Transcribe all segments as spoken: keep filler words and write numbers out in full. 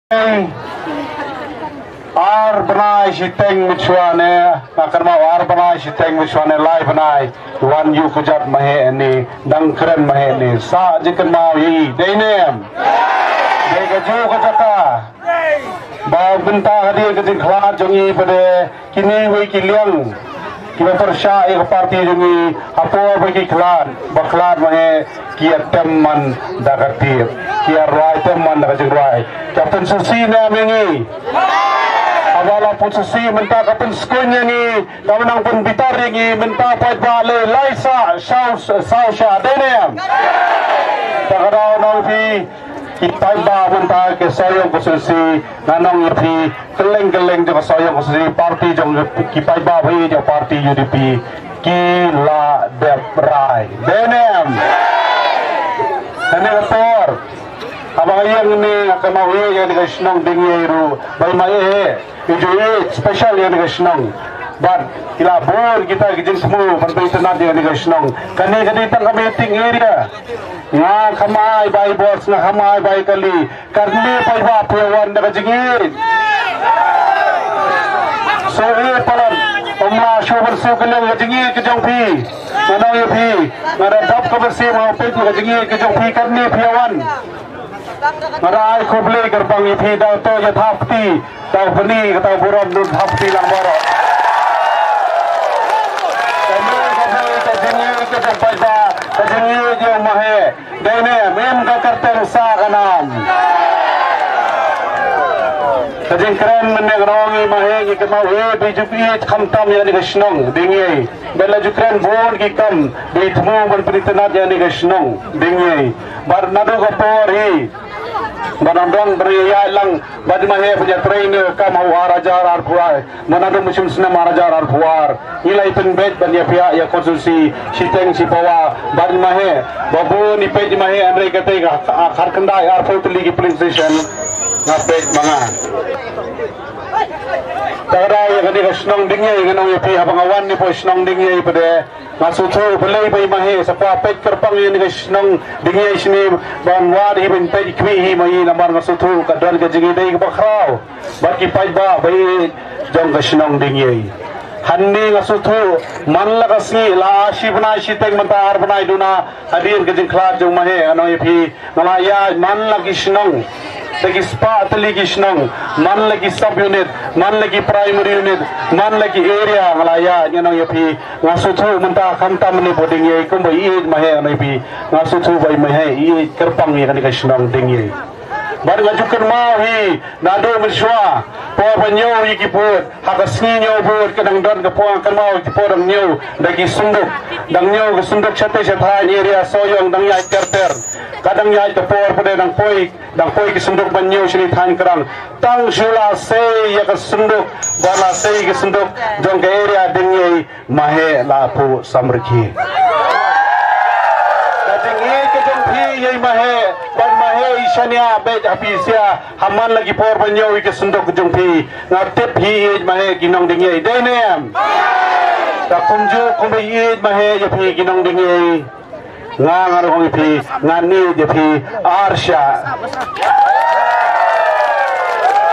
Ar bnai shiteng mynshuwa ne, nga kynmaw ar bnai shiteng mynshuwa ne lai bnai, wan ïuh kjat maheh ne, dang kren maheh ne, sa jingkynmaw ïa i, dei ne em? Dei kajuh ka jaka. Ba mynta hadien ka jingkhlad jong i pat de, kine wei ki liang kiba pyrshah ïa ka party jong i, hapoh ba ki khlad, ba khlad maheh, ki ïa tem man da ka tip, ki ïa rwai tem man da ka jingrwai. Ka pynsngewsih ne em ïa ngi? Haba la pynsngewsih mynta ka pynskhem ïa ngi, ka nang pynbitar ïa ngi mynta paidbah lei lai sah, saw, saw shah, dei ne em? Te ka daw nang phi, ki paidbah mynta ka Sohiong constituency, nga ong ïa phi, kylleng kylleng jong ka Sohiong constituency, party jong ki paidbah ba ïeit jong party U D P, ki la dep rai. Dei ne em? Kane ka por, haba nga ïeng ne nga kynmaw ïa kane ka shnong Diengïei ruh, ba i ma eh, i ju ïeit special ïa kane ka shnong. Bad ki la bun kita ki jingthmu ban pynitynnad ïa kane ka shnong. Kane ka dei tang ka meeting area. Nga khamai bai bos, nga khamai bai kali. Katne paidbah phi wan da ka jingïeit? Sngewbha palat, ym lah shuh ban sngewkylliang ka jingïeit ka jong phi. Nga ong ïa phi, nga da dap ka mynsiem ha phi ka jingïeit ka jong phi, katne phi wan. Nga da ai khublei kyrpang ïa phi, da to ïa thap kti, da bni ka ta burom dun thap kti lang baroh. Katne ka dei ka jingïeit ka jong paidbah, ka jingïeit jong maheh. Dei ne em, im ka kyrteng sa ka nam. Ka jingkren mynne nga ong i maheh, ngi kynmaw eh, ba i ju ïeit khamtam ïa kane ka shnong Diengïei. Ba la ju kren bun ki kam, ba i thmu ban pynitynnad ïa kane ka shnong Diengïei. Bad naduh ka por hi, ba nang dang bri ïa lang, bad maheh ba ïa trei ne kam ha u ar hajar arphew lai. Mynta naduh mynshem snem ar hajar arphew ar, ngi la ïa pynbeit ban ïa pynïaid ïa constituency shiteng shipawa. Bad maheh, ba bun i peit maheh, hynrei katei ka, ka, ka khyndai arphew tylli ki polling station nga peit ma nga. Te ka daw ïa kane ka shnong Diengïei, nga ong ïa phi, haba nga wan ne poi shnong Diengïei pat de, nga sngewthuh balei ba i maheh sa kwah peit kyrpang ïa kane ka shnong Diengïei shane, ban wad hi ban peit khmih hi ma i, namar nga sngewthuh ka don ka jingïadei kaba khraw bad ki paidbah ba ïeit jong ka shnong Diengïei. Hangne nga sngewthuh, man la ka sngi, la shi bnai shiteng, mynta ar bnai duna, hadien ka jingkhlad jong maheh, nga ong ïa phi, nga la ïaid man la ki shnong, da ki spah tylli ki shnong, man la ki sub unit, man la ki primary unit, man la ki area, nga la ïaid, nga ong ïa phi, nga sngewthuh mynta khamtam ne poi Diengïei kumba i ïeit maheh, nga ong ïa phi, nga sngewthuh ba i maheh i ïeit kyrpang ïa kane ka shnong Diengïei. Bad nga ju kynmaw hi, naduh mynshuwa, por ba ñiew ïa ki vote, ha ka sngi ñiew vote, ka dang don ka por, kynmaw ki por dang ñiew da ki synduk, dang ñiew ki synduk shatei shathaiñ area Sohiong, dang ïaid ter ter. Ka dang ïaid ka por pat de, dang poi, dang poi ki synduk ban ñiew shane thaiñ Krang. Tang shu la sei ïa ka synduk, ba la sei ïa ka synduk jong ka area Diengïei, maheh la phuh samrkhie. Ka jingïeit ka jong phi ïa i maheh, bad maheh i shaniah beit ha phi sha, ha man la ki por ba ñiew ïa ka synduk ka jong phi. Nga tip hi ïeit maheh ki nong Diengïei, dei ne em? Te kumjuh kumba i ïeit maheh ïa phi ki nong Diengïei, nga, nga ruh ong ïa phi, ngan ïeit ïa phi ar shah.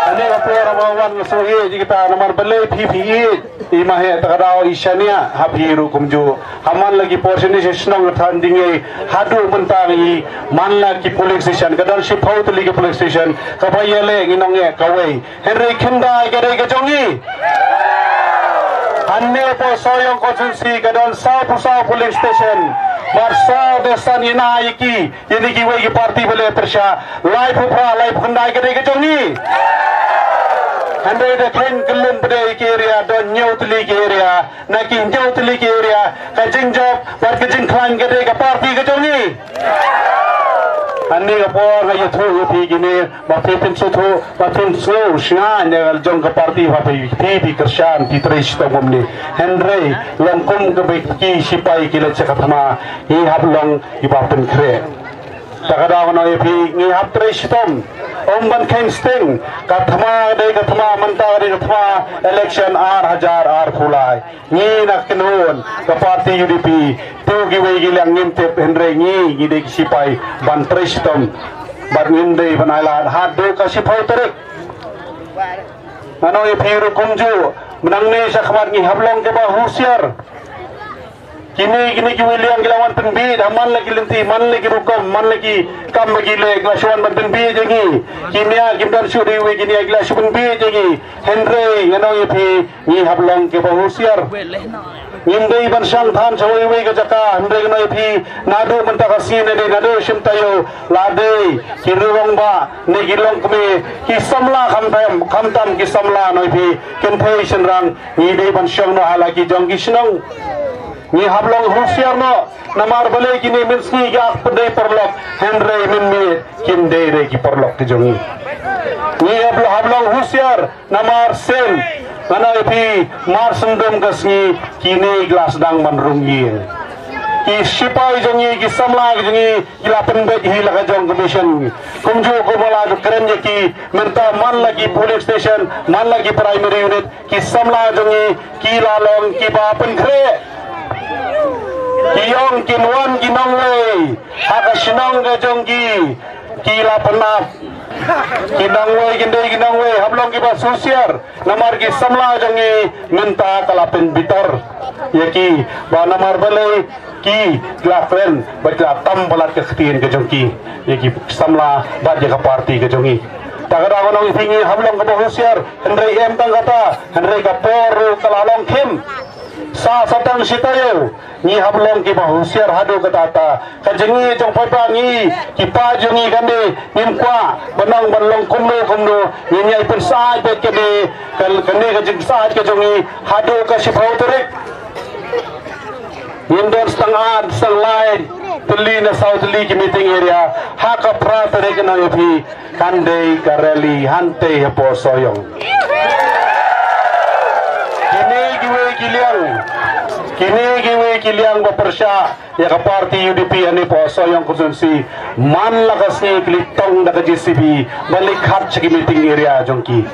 Kane ka por ba wan nga shu ïeit ïa kita, namar balei phi phi ïeit i maheh, te ka daw i shaniah ha phi ruh kumjuh. Ha man la ki por shane sha shnong ka thaiñ Diengïei, haduh mynta ngi, man la ki polling station, ka don shiphew tylli ki polling station, kaba ïaleh ngi nong eh kawei. Hynrei khyndai ka dei ka jong ngi. Hangne poi Sohiong constituency ka don sawphew saw polling station. Bad saw de san ïa na ïa ki, ïa ni kiwei ki party ba leh pyrshah. Laiphew phra, laiphew khyndai ka dei ka jong ngi. Hynrei da khlem kyllum pat de ïa ki area, don hynñiew tylli ki area. Na ki hynñiew tylli ki area, ka jingjop bad ka jingkhlaiñ ka dei ka party ka jong ngi. Hangne ka por nga ïathuh ïa phi kine, ba phi pynsngewthuh, ba phin sngew shngaiñ ïa ka jong ka party, ba phi, phi, phi kyrshan, phi trei shitom kumne. Hynrei long kum kaba ki shipai ki leit sha ka thma, ngi hap long kiba pynkhreh. Te ka daw kane ïa phi, ngi hap trei shitom. Ym ban kheiñ sting, ka thma ka dei ka thma, mynta ka dei ka thma, election ar hajar arphew lai. Ngi na kynhun ka party U D P, to kiwei ki liang ngim tip, hynrei ngi, ngi dei ki shipai ban trei shitom. Bad ngim dei ban ai lad haduh ka shiphew tarik. Nga ong ïa phi ruh kumjuh, mynta ne sha khmat ngi hap long kiba husiar. Kine, kine kiwei liang ki la wan pynbiej, ha man la ki lynti, man la ki rukom, man la ki kam ba ki leh, ki la shu wan ban pynbiej ïa ngi. Ki nia kim don shuh da iwei, ki nia ki la shu pynbiej ïa ngi. Hynrei nga ong ïa phi, ngi hap long kiba husiar. Ngim dei ban shang than sha iwei iwei ka jaka, hynrei nga ong ïa phi, naduh mynta ka sngi ne dei naduh shim taïew, la dei ki rangbah ne ki longkmie, ki samla khamtam, khamtam ki samla, nga ong ïa phi, kynthei shynrang, ngi dei ban shong noh ha la ki jong ki shnong. Ngi hap long husiar noh, namar balei kine mynsngi ki ap dei paralok, hynrei mynmiet kim dei re ki paralok ki jong ngi. Ngi hap, hap long husiar, namar shen, nga ong ïa phi, mar shen dum ka sngi, kine ki la sdang ban rung ïing. Ki sipai jong ngi, ki samla ki jong ngi, ki la pynbeit hi la ka jong ka mission. Kumjuh kumba la kren ïa ki, mynta man la ki polling station, man la ki primary unit, ki samla jong ngi ki la long kiba pynkhreh. Ki ong kin wan ki nongwei ha ka shnong ka jong ki, ki la pynap. Ki nongwei, kin dei ki nongwei, hap long kiba husiar. Namar ki samla jong ngi mynta ka la pynbitar ïa ki, ba namar balei ki la kren, ba ki la tam palat ka ktien ka jong ki ïa ki samla bad ïa ka party ka jong ngi. Ta ka daw nga ong ïa phi, ngi hap long kiba husiar, hynrei em tang kata, hynrei ka por ruh ka la long khim. Sa, sa tang shi taïew, ngi hap long kiba husiar haduh katta katta. Ka jong ngi jong paidbah, ngi ki paid jong ngi kane, ngim kwah ban ong ban long kumno kumno, ngin ïai pynsah beit kane, ka, kane ka jingsah ka jong ngi haduh ka shiphew tarik. Ngin don tang ar, tang lai tylli ne saw tylli ki meeting area. Ha ka phra tarik, nga ong ïa phi, kan dei ka rally hangtei hapoh Sohiong. Kine kiwei ki liang, kine kiwei ki liang ba pyrshah ïa ka party U D P hangne hapoh Sohiong constituency, man la ka sngi ki leit tong da ka J C B ban leit khot sha ki meeting area jong ki.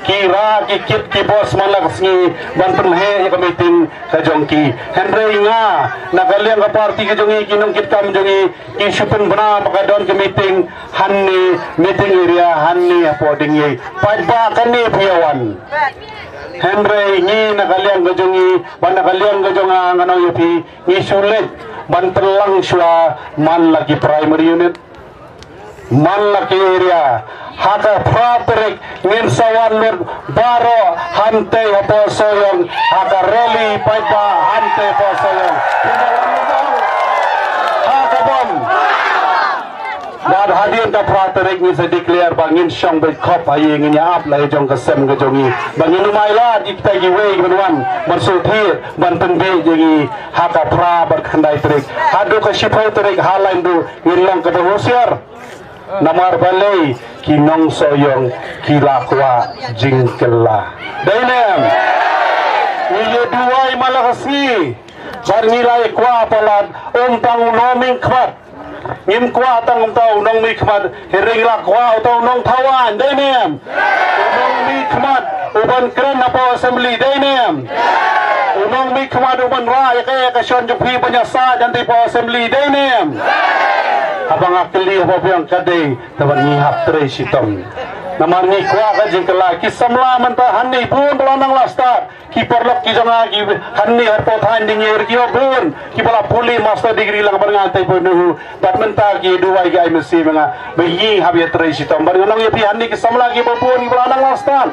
Ki rah ki kit ki bos man la ka sngi ban pynheh ïa ka meeting ka jong ki. Hynrei nga, na ka liang ka party ka jong ngi, ki nongkitkam jong ngi, ki shu pynbna ba ka don ka meeting hangne, meeting area hangne hapoh Diengiei. Paidbah, kane phi ïa wan. Hynrei ngi na ka liang ka jong ngi, bad na ka liang ka jong nga, nga ong ïa phi, ngi shu leit ban pynlang shuwa man la ki primary unit, man la ki area. Ha ka phra tarik ngin sa wan lut baroh hangtei hapoh Sohiong, ha ka rally paidbah hangtei hapoh Sohiong. Phi da wan lut baroh. Ha ka bom. Bad hadien ka phra tarik ngin sa declare ba ngin shong beit khop ha ïing, ngin ïa ap la ïa jong ka sem ka jong ngi. Ba ngin ym ailad ïa kita kiwei ban wan ban shu thied ban pynbiej ïa ngi ha ka phra bad khyndai tarik. Haduh ka shiphew tarik, ha lynti ruh ngin long kiba husiar. Namar balei, ki nong Sohiong ki la kwah jingkylla. Dei ne em? Ngi ïa duwai man la ka sngi. Bad ngi la ïa kwah palat, ym tang u nongmihkhmat. Ngim kwah tang uta u nongmihkhmat, hynrei ngi la kwah uta u nongthaw aiñ, dei ne em? U nongmihkhmat uban kren hapoh assembly, dei ne em? U nongmihkhmat uban rah ïa ka, ïa ka shon jong phi ban ïasaid hangtei hapoh assembly, dei ne em? Haba nga kylli hapoh biang, ka dei, te ban ngi hap trei shitom. Namar ngi kwah ka jingkylla. Ki samla mynta hangne bun ba la nang la stad. Ki paralok ki jong nga ki hangne hapoh thaiñ Diengiei ruh ki bun kiba la pule master degree lang bad nga, te bun ruh. Bad mynta ki duwai, ki ai mersi ma nga ba ngi hap ïa trei shitom. Bad nga ong ïa phi, hangne ki samla kiba bun kiba la nang la stad,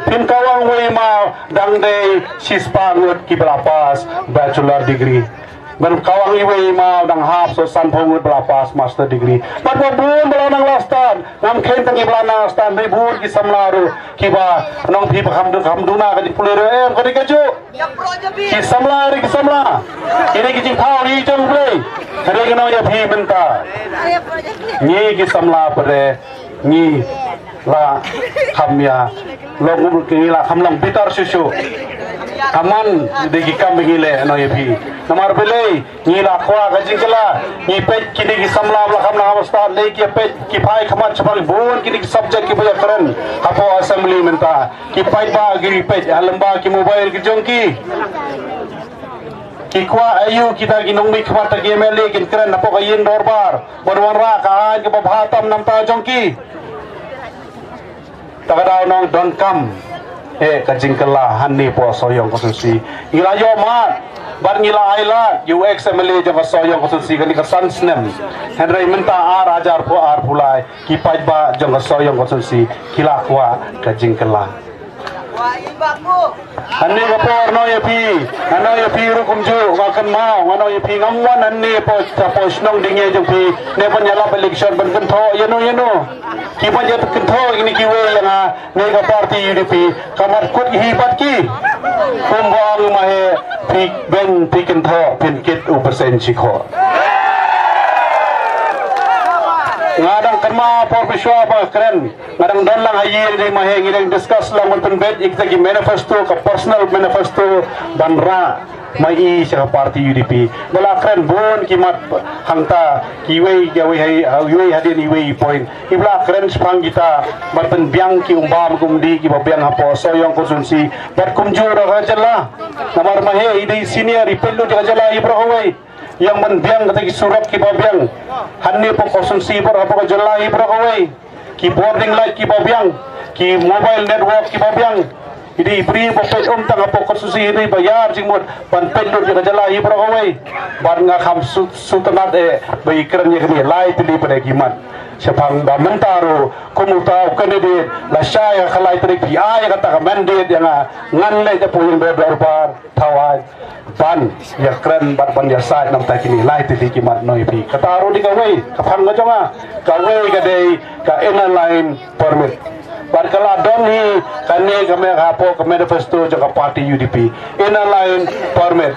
phim kawang wei ma, dang dei shispah ngut kiba la pass bachelor degree. Ban kawang iwei ma dang hap, so sanphew ngut ba la pass master degree. Bad ba bun ba la nang la stad, ngam kheiñ tang kiba la nang la stad, dei bun ki samla ruh kiba, nong phi ba kham duna, kham duna ka jingpule ruh, em, ka dei kajuh. Ki samla, dei ki samla. Ki dei ki jingthaw hi jong U Blei. Ka dei, nga ong ïa phi mynta, ngi ki samla pat de ngi la kham ïa long, ngi la kham long bitar shuh shuh. Ka man de ki kam ba ngi leh, nga ong ïa phi. Namar balei, ngi la kwah ka jingkylla. Ngi peit kine ki samla ba la kham nang la stad, lei ki peit, ki phai khmat shaphang bun kine ki subject kiba ïakren hapoh assembly mynta. Ki paidbah ki peit ha lyngba ki mobile ki jong ki. Ki kwah aïu kita ki nongmihkhmat, kita ki M L A kin kren hapoh ka ïing dorbar ban wanrah ka aiñ kaba bha tam na ka bynta jong ki? Ta ka daw nongdonkam eh ka jingkylla hangne hapoh Sohiong constituency. Ngi la ïoh mad bad ngi la ailad ïa u ex M L A jong ka Sohiong constituency kane ka san snem. Hynrei mynta ar hajar arphew arphew lai ki paidbah jong ka Sohiong constituency ki la kwah ka jingkylla. Hangne ka por ngan ong ïa phi, ngan ong ïa phi ruh kumjuh, nga kynmaw, ngan ong ïa phi, ngam wan hangne hapoh, hapoh shnong Dieng jong phi ne ban ïalap election ban kynthoh ïano ïano. Ki ban ïa kynthoh kine kiwei ïa nga ne ka party U D P, ka mat kut hi bad ki. Kumba ong ma he, phi beiñ phi kynthoh phin kit u percent shikhoh. Nga dang kynmaw por phi shuwa ba kren. Nga dang don lang ha ïing dei ma he, ngi dang discuss lang ban pynbeit ïa kita ki manifesto, ka personal manifesto ban rah ma i sha ka party U D P. Ba la kren bun ki mat hangta, kiwei kiwei ha, iwei hadien iwei i point. Ki ba la kren shaphang kita ban pynbiang ki umbam ki umdih kiba biang hapoh Sohiong constituency bad kumjuh ruh ka jylla. Namar ma he i dei senior, i peit lut ïa ka jylla hi baroh kawei. Ïa ban biang kata ki surok kiba biang hangne hapoh constituency baroh, hapoh ka jylla hi baroh kawei. Ki bording light kiba biang, ki mobile network kiba biang. I dei i briew ba peit um tang hapoh constituency, i dei ba ïar jingmut ban peit lut ïa ka jylla hi baroh kawei. Bad nga kham shu, shu tynnad eh ba i kren ïa kane lai tylli pat ki mat. Shaphang ba mynta ruh kum uta u candidate, lashai ha ka lai tarik phi ai ïa kata ka mandate ïa nga, ngan leit hapoh ïing dorbar. Thaw ai ban ïa kren bad ban ïa said namar kine lai tylli ki mat, ngan ong ïa phi. Kata ruh dei kawei ka phang ka jong nga, kawei ka dei ka Inner Line Permit. Bad ka la don hi kane ka me, hapoh ka manifesto jong ka party U D P. Inner Line Permit.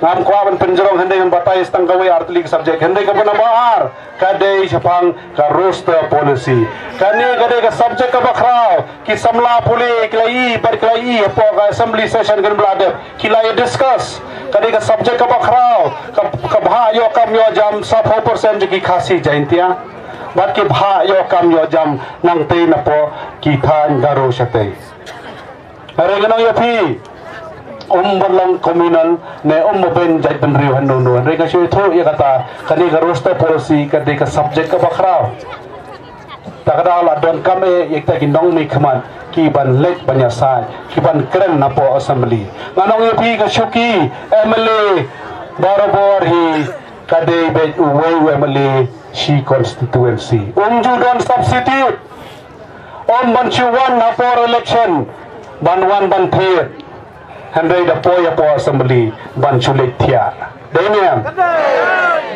Ngam kwah ban pynjrong hynrei ngan batai tang kawei ar tylli ka subject, hynrei kaba number ar ka dei shaphang ka roster policy. Kane ka dei ka subject kaba khraw. Ki samla pule ki la ïohi bad ki la ïohi hapoh ka assembly session kaba la dep, ki la ïa discuss. Ka dei ka subject kaba khraw, ka, ka bha ïoh kam ïoh jam saphew percent jong ki Khasi Jaintia bad ki bha ïoh kam ïoh jam nangtei napoh ki thaiñ Garo shatei. Hynrei ngan ong ïa phi, um ban long communal ne um ban beiñ jaitbynriew hano hano, hynrei nga shu ïathuh ïa kata, kane ka roster policy ka dei ka subject kaba khraw. Ta ka daw la donkam eh ïa kita ki nongmihkhmat ki ban leit ban ïa said, ki ban kren napoh assembly. Ngan ong ïa phi, ka shuki M L A barabor hi ka dei beit uwei u M L A shi constituency. Um ju don substitute. Um ban shu wan ha por election ban wan ban thied. Hynrei da poi hapoh assembly ban shu leit thiah. Dei ne em?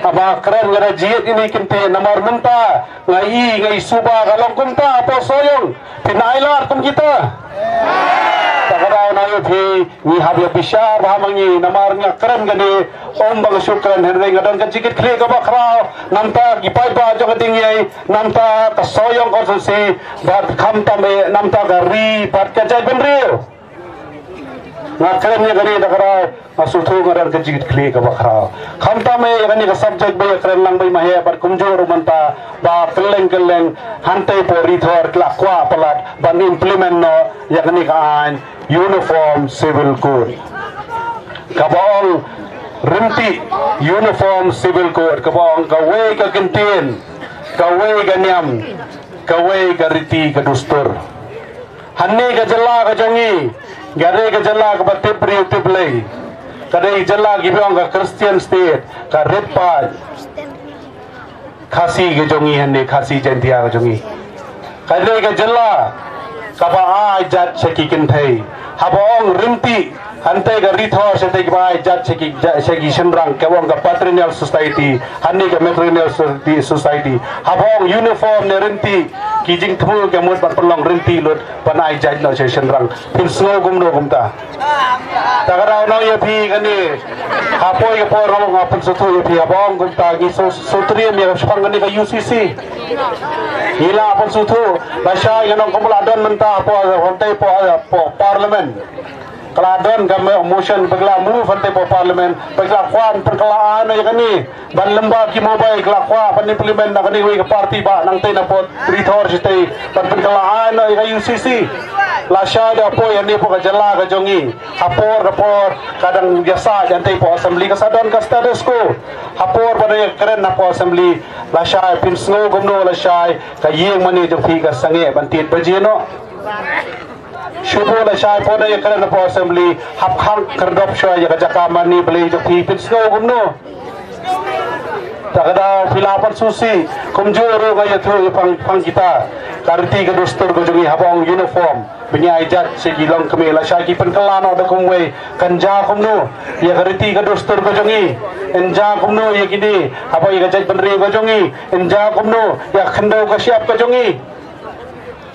Haba kren nga da jied ïa kine ki kyntien namar mynta nga i, nga i suba ka long kumta hapoh Sohiong. Phin ailad kum kita. Ta ka daw ngan ong ïa phi, ngi hap ïa bishar bha ma ngi namar nga kren kane, um ba nga shu kren hynrei nga don ka jingkitkhlieh kaba khraw namar ki paidbah jong ka Dieng, namar ka Sohiong constituency bad khamtam eh namar ka ri bad ka jaitbynriew. Nga kren ïa kane da ka daw nga sngewthuh nga don ka jingkitkhlieh kaba khraw. Khamtam eh ïa kane ka subject ba ïa kren lang beit ma he bad kumjuh ruh mynta ba kylleng kylleng hangtei hapoh Ri Thor ki la kwah palat ban implement noh ïa kane ka aiñ Uniform Civil Code. Kaba ong ryntih Uniform Civil Code, kaba ong kawei ka kyntien, kawei ka niam, kawei ka riti ka dustur. Hangne ka jylla ka jong ngi ka dei ka jylla kaba tip briew tip Blei. Ka dei jylla kiba ong ka Christian state, ka rit paid. Khasi ka jong ngi hangne, Khasi Jaintia ka jong ngi. Ka dei ka jylla kaba ai jait sha ki kynthei. Haba ong ryntih, hangtei ka Ri Thor shatei kiba ai jait sha ki, sha ki shynrang, kaba ong ka patrilineal society, hangne ka matrilineal society, society. Haba ong uniform ne ryntih, ki jingthmu ka mut ban pynlong ryntih lut ban ai jait noh sha ki shynrang. Phin sngew kumno kumta? Ta ka daw ngan ong ïa phi kane. Hapoi ka por nga pynsngewthuh ïa phi, haba ong kumta ngi shu, shu triem ïa ka shaphang kane ka U C C. Ngi la pynsngewthuh, lashai ngan ong kumba la don mynta hapoh, hangtei hapoh, hapoh parliament. Ka la don ka mo-, motion ba ki la move hangtei hapoh parliament ba ki la kwah pynkylla aiñ noh ïa kane. Ban lyngba ki mobile ki la kwah ban implement na kane kawei ka party ba nangtei napoh Ri Thor shatei ban pynkylla aiñ noh ïa ka U C C. Lashai da poi hangne hapoh ka jylla ka jong ngi. Ha por ka por ka dang ïa sah ïa tei hapoh assembly ka sa don ka status quo. Ha por ba dang ïa kren hapoh assembly, lashai phin sngew kumno lashai ka ïing mane jong phi ka sangeh ban tied baje noh. Shu poi lashai por dang ïa kren hapoh assembly, hap khang khyrdop shuwa ïa ka jaka mane Blei jong phi, phin sngew kumno. Ta ka daw phi lah ban sngewsih, kumjuh ruh nga ïathuh ïa pang pang kita. Ka riti ka dustur ka jong ngi haba ong uniform, ba ngi ai jait sha ki longkmie, lashai ki pynkylla noh da kumwei, kan jia kumno ïa ka riti ka dustur ka jong ngi. Yn jia kumno ïa kine, haba ïa ka jaitbynriew ka jong ngi, yn jia kumno ïa ka khyndew ka shyiap ka jong ngi.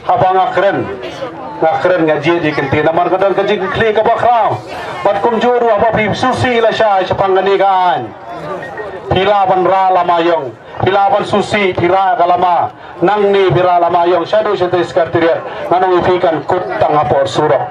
Haba nga kren, nga kren nga jied ïa ki kyntien namar ka don ka jingkitkhlieh kaba khraw. Bad kumjuh ruh haba phi sngewsih lashai shaphang kane ka aiñ, phi lah ban rah lama ïong, phi lah ban sngewsih phi rah ka lama. Nangne phi rah lama ïong shaduh shatei Secretariat, nga ong ïa phi kan kut tang hapoh surok.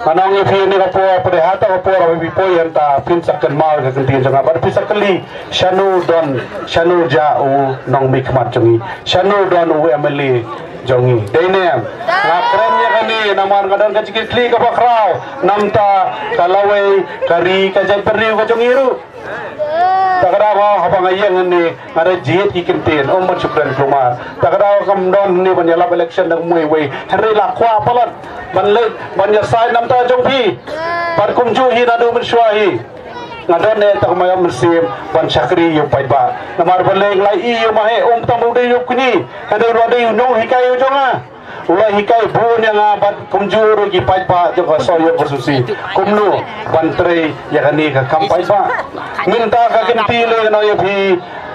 Nga ong ïa phi, kane ka por, pyrshah ha kata ka por haba phi poi hangta phin sa kynmaw ïa ka kyntien jong nga bad phi sa kylli, shano don, shano jia u nongmihkhmat jong ngi, shano don u MLA jong ngi. Dei ne em? Nga kren ïa kane namar ka don ka jingkitkhlieh kaba khraw na ka bynta ka lawei, ka ri, ka jaitbynriew ka jong ngi ruh. Ta ka daw haba nga ïeng hangne nga da jied ki kyntien, ym ban shu kren kulmar. Ta ka daw kam don hangne ban ïalap election da kumwei wei, hynrei la kwah palat ban leit ban ïasaid na ka bynta jong phi. Bad kumjuh hi naduh mynshuwa hi nga don eh tang ma ïa mynsiem ban shakri ïa u paidbah. Namar balei nga la ïohi ïa u Maheh, um tang u dei u kñi, hynrei u la dei u nonghikai u jong nga. U la hikai bun ïa nga bad kumjuh ruh ki paidbah jong ka Sohiong constituency kumno ban trei ïa kane ka kam paidbah. Mynta ka kynti lei nga ong ïa phi,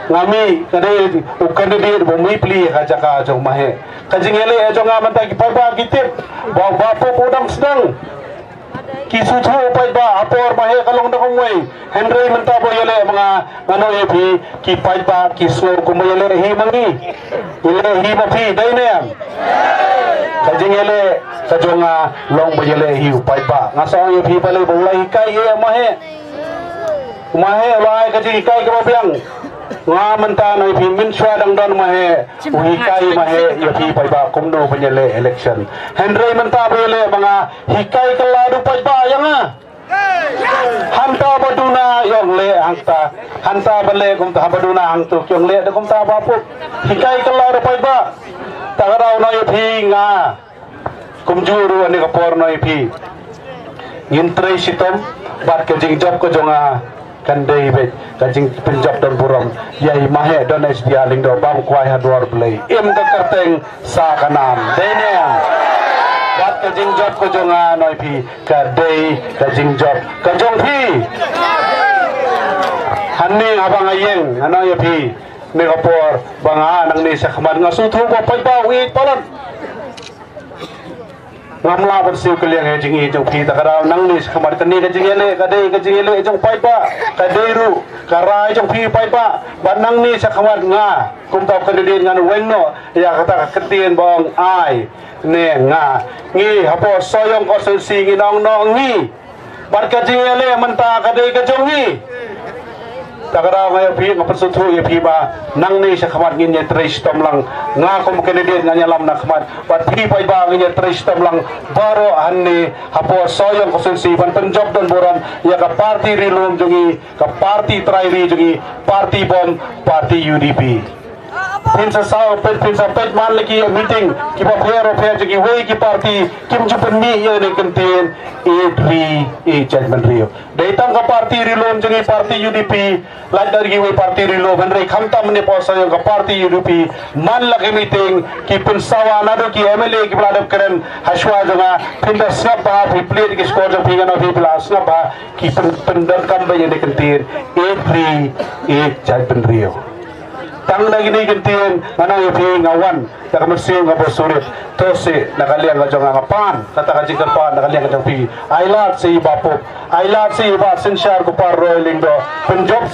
nga mih, nga dei u candidate ba mih pli ïa ka jaka jong u Maheh. Ka jingïaleh jong nga mynta ki paidbah ki tip ba u Bah Pup u dang sdang. Ki sngewthuh u paidbah ha por u Maheh ka long da kumwei. Hynrei mynta ba u ïaleh ma nga, nga ong ïa phi, ki paidbah ki sngew kumba ïaleh hi ma ngi, ïaleh hi ma phi, dei ne em? Ka jingïaleh ka jong nga long ba ïaleh hi u paidbah. Nga sa ong ïa phi balei, ba u la hikai ïa u Maheh. U Maheh u la ai ka jinghikai kaba biang. Nga mynta nga ong ïa phi, mynshuwa dang don u Maheh, u hikai u Maheh ïa phi paidbah kumno ban ïaleh election. Hynrei mynta ba u ïaleh ma nga, hikai kylla da u paidbah ïa nga. Hangta ba duna ïong leh hangta. Hangta ba leh kumta, haba duna hangto ki ïong leh da kumta, Bah Pup. Hikai kylla da u paidbah. Ta ka daw nga ong ïa phi, nga kumjuh ruh ha kane ka por nga ong ïa phi, ngin trei shitom bad ka jingjop ka jong nga kan dei beit ka jingpynjop don burom ïa i Maheh Don H D R Lyngdoh, bam kwai ha dwar Blei, im ka kyrteng sa ka nam, dei ne em? Bad ka jingjop ka jong nga nga ong ïa phi, ka dei ka jingjop ka jong phi. Hangne haba nga ïeng nga ong ïa phi, kane ka por ba nga nangne shakhmat nga sngewthuh ba paidbah u ïeit palat. Ngam lah ban siew kylliang ïa ka jingïeit jong phi, ta ka daw nangne shakhmat kane ka jingïaleh ka dei ka jingïaleh jong paidbah, ka dei ruh ka rai jong phi paidbah. Bad nangne shakhmat nga kumta u candidate ngan weng noh ïa kata ka kyntien ba ong ai ne nga. Ngi hapoh Sohiong constituency ngin ong noh ngi. Bad ka jingïaleh mynta ka dei ka jong ngi. Ta ka daw nga ïa phi, nga pynsngewthuh ïa phi ba nangne shakhmat ngin ïa trei shitom lang. Nga kum candidate ngan ïalam na khmat, bad phi paidbah ngin ïa trei shitom lang baroh hangne hapoh Sohiong constituency ban pynjop don burom ïa ka party ri lum jong ngi, ka party trai ri jong ngi, party bom, party U D P. Phin sa saw peit, phin sa peit man la ki meeting kiba pher ba pher jong kiwei ki party, kim ju pynmih ïa kane ka kyntien ïeit ri ïeit jaitbynriew. Dei tang ka party ri lum jong ngi, party U D P, lait da kiwei party ri lum, hynrei khamtam ne poi sa ïa ka party U D P. Man la ki meeting ki pynsawa naduh ki M L A kiba la dep kren ha shuwa jong nga, phin da sngap bha, phi plie ki score jong phi, nga ong phi, phi la sngap bha, ki pyn, pyndonkam bha ïa kane ka kyntien ïeit ri ïeit jaitbynriew. Tang na kine ki kyntien nga ong ïa phi, nga wan da ka mynsiem kaba surit. To seh na ka liang ka jong nga, nga pan kata ka jingkyrpad na ka liang ka jong phi. Ai lad seh ïa i Bah Pup, ai lad seh ïa i Bah Synshar Kupar Roy Lyngdoh, pynjop